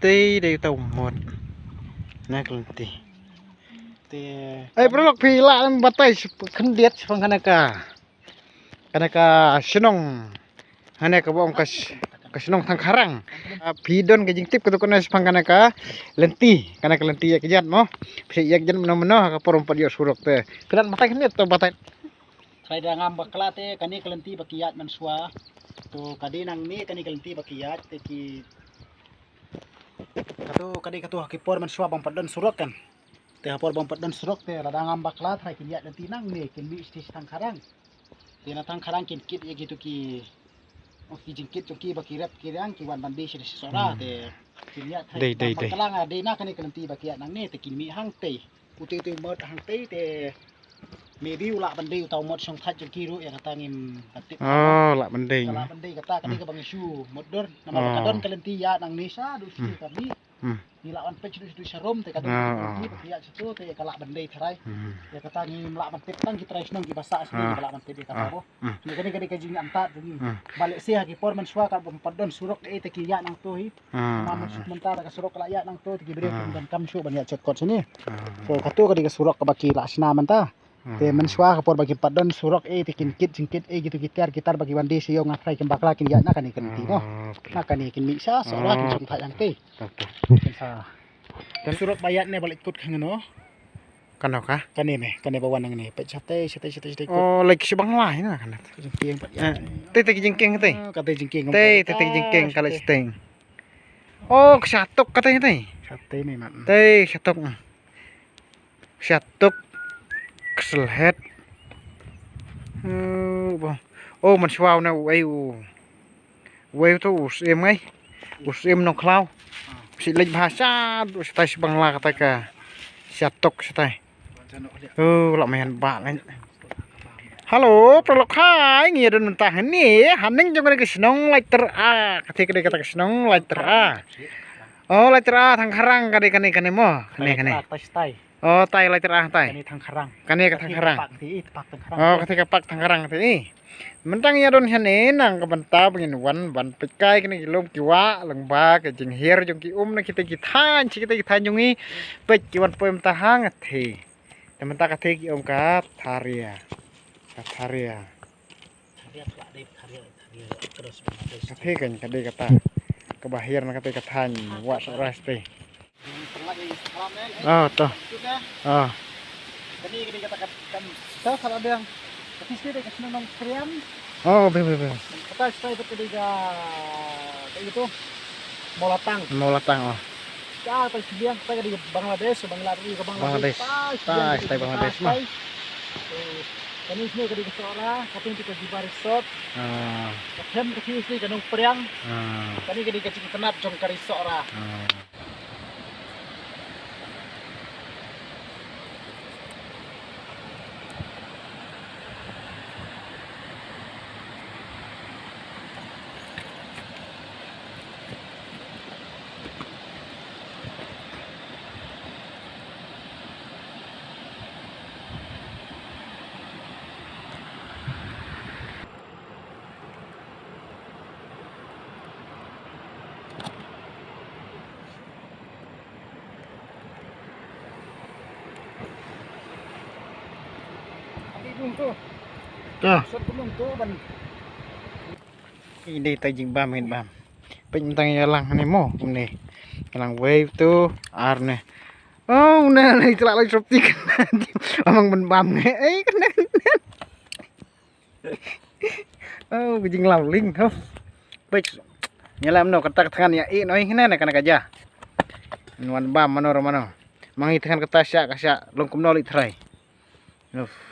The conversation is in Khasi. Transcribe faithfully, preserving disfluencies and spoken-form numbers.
Te dei uta u mot. Na ka lynti. Te. Ai, paralok, phi lah ban batai khyndiat shaphang kane ka, kane ka shnong. Hane kaba ong ka sh-, ka shnong Thangkharang. Ah, phi don ka jingtip katto katne shaphang kane ka lynti, kane ka lynti ïa ka jat mo. Phi ïa ka jat mano mano ha ka por ym pat ïoh surok te. Kyndiat batai khyndiat to batai. Trai da ngam bakla te kane ka lynti ba ki ïaid mynshuwa. To ka dei nangne kane ka lynti ba ki ïaid te ki Kato, ka dei kato ha ki por mynshuwa bym pat don surok kan. Te ha por bym pat don surok te lada ngam bakla trai kin ïaid lynti nangne kin mih sha Thangkharang. Te na Thangkharang kin kit ïa kito ki, oh, ki jingkit jong ki ba ki rep ki riang ki wan ban die sha Sohra te kin ïaid trai. Dei, dei, dei. Bakla nga dei na kane ka lynti ba ki ïaid nangne te kin mih hangtei. Utei utei mot hangtei te maybe u lah ban dei uta u mot shongthait jong ki ruh ïa kata ngim pat tip. Oh, lah ban dei. Ka lah ban dei kata ka dei kaba ngi shu mutdur namar ka don ka lynti ïa nangne sha dustur kami. Ngi lah ban peit sha dustur sharum te ka don ka lynti ba ki ïa shato te ka lah ban dei tharai. Ïa kata ngim lah ban tip tang ki trai shnong kiba sah sha ka lah ban tip ïa kata bo. Ngi kane ka dei ka jingïa antat jong ngi. Ba lehse ha ki por mynshuwa ka bym pat don surok ei te ki ïa nangto hi. Namar mynta da ka surok ka la ïaid nangto te ki briew kin donkam shuh ban ïaid shortcut shane. So kato ka dei ka surok kaba ki la shna mynta. Te mynshuwa ka por ba ki pat don surok ei te kin kit jingkit ei kito ki tiar ki tar ba ki wan die sha ïew nga trai kin bakla kin ïaid na kane ka lynti mo. Na kane kin mih sha Sohra kin shong thait hangtei. Kin sa. Te surok ba ïaid ne ba leit kut khang no. Kano ka? Kane me, kane ba wan nangne. Peit shatei, shatei, shatei, shatei. Oh, leit sha Bangla hi na kane. Jingkieng pat ïa. Te te ki jingkieng te. Kate jingkieng. Te te ki jingkieng ka leit shatei. Oh, ka shatok kate te. Shatei me mat. Te shatok. Shatok. Kselhet. Oh, ba. Oh, man shwa na u ei u. Wei tu u Syiem ngai. U Syiem Nongkhlaw. Shi leit bha sha, shatai shi Bangla katai ka. Shatok shatai. Oh, lok mayan ba leit. Halo, paralok hai, ngi don mynta hangne, haneng jong kane ka shnong Laityra. Kata ka dei kata ka shnong Laityra. Oh, Laityra Thangkharang ka dei kane kane mo. Kane kane. Oh, tai Laityra tai. Kane Thangkharang. Kane ka Thangkharang. Oh, kata ka pak Thangkharang kata i. Mynta ngi ïa don shane nang ka bynta ba ngin wan ban peit kai kane ki lum ki wah lyngba ka jinghiar jong ki um na kita ki thaiñ, shi kita ki thaiñ jong ngi. Peit ki wan poi mynta hang athi. Te mynta ka thi ki um ka tharia. Ka tharia. Ka thi kan ka dei kata. Kaba hiar na kata ka thaiñ wah Sohra te. Oh, to. Oh. Kani kani kata kat kan. Sa sa ada yang. Kati sini deh kasih nong priam. Oh, be be be. Kata saya bet kani ka kayak gitu. Mawlatang. Mawlatang, oh. Sa pa sini yang kata kani Bangladesh, Bangladesh, Bangladesh. Bangladesh. Tai, tai Bangladesh mah. Kani sini kani ka Sohra, kati kita Jiba Resort. Ah. Kati sini kani priang. Ah. Kani kani kati kita nat jong kari Sohra. Ah. To. Ini tai jingbam, ini bam. Pynta ïa lang ni mo, ni. Lang wave tu, ar ni. Oh, ni lai celak lai sop tik. Amang ben bam ni. Eh, kena. Oh, ka jinglaw ling, huh. Peit. Nyalam no, kata ka thngan ïa i noi hina na kana ka ja. Nwan bam mano ro mano. Mangi thngan kata sha ka sha long kumno li trai. Uf.